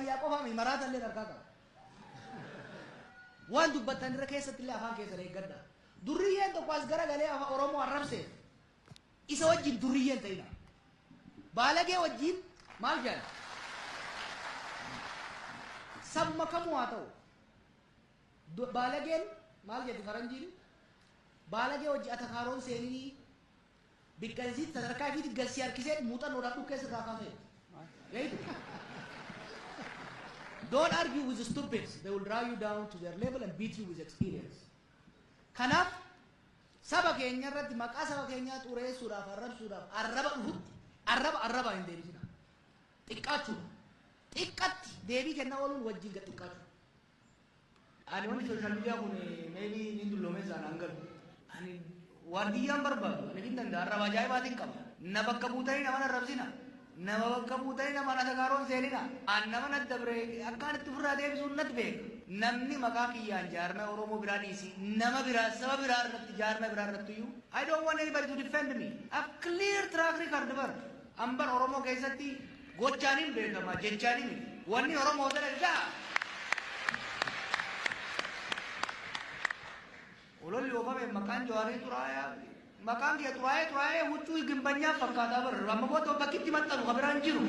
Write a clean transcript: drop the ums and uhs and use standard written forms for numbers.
Raayyaa qofa mi maraata illee harkaa qaba. Waan dubbattan irra keessatti illee afaan keessan eeggadha. Durriyyeen tokko as garagalee afaan Oromoo arrabseef isa wajjin durriyyeen ta'ina. Baalagee wajjin maal jedhan? Sabuma kamuu haa ta'u. Baalageen maal jedhi faranjiin? Baalagee wajji atakaaroon seeninii bikka isii sadarkaa ifiitti garsii harkisee muuxannoodhaan dhukkee sirraa kaasee. Beektu? Don't argue with the stupids. They will drag you down to their level and beat you with experience. Kanaaf saba keenya irratti maqaa saba keenyaa xureessuudhaaf arrabsuudhaaf arraba dhufutti arraba arrabaan hin deebisina. Xiqqaachuudha. Xiqqatti deebii kennaa ooluun wajjin gad xiqqaachuudha. Ani wanni social media kun maybe ni dulloomee isaan hangalu. Ani waardiyyaan barbaadu. Ani hin danda'a. Arraba ajaa'ibaatiin qaba. Na bakka buutanii nama arrabsina. Nama bakka buutanii nama atakaaroon seenina. An nama natti dabre akkaan itti ofirraa deebisuun natti beeka. Namni maqaa kiyyaan jaarmee Oromoo biraa dhiisi. Nama biraa saba biraa irratti jaarmee biraa irratti iyyuu. I don't want anybody to defend me. I have clear track record bar. Ambar Oromoo keessatti gochaaniin beekama jechaanii miti. Wanni Oromoo dalagaa. Ololli oofame maqaan Jawaarii xuraa'aa maqaan kiyya xuraa'ee xuraa'ee huccuu gimbanyaa fakkaataa bar amma booda bakki itti maxxanu kan biraan jiru.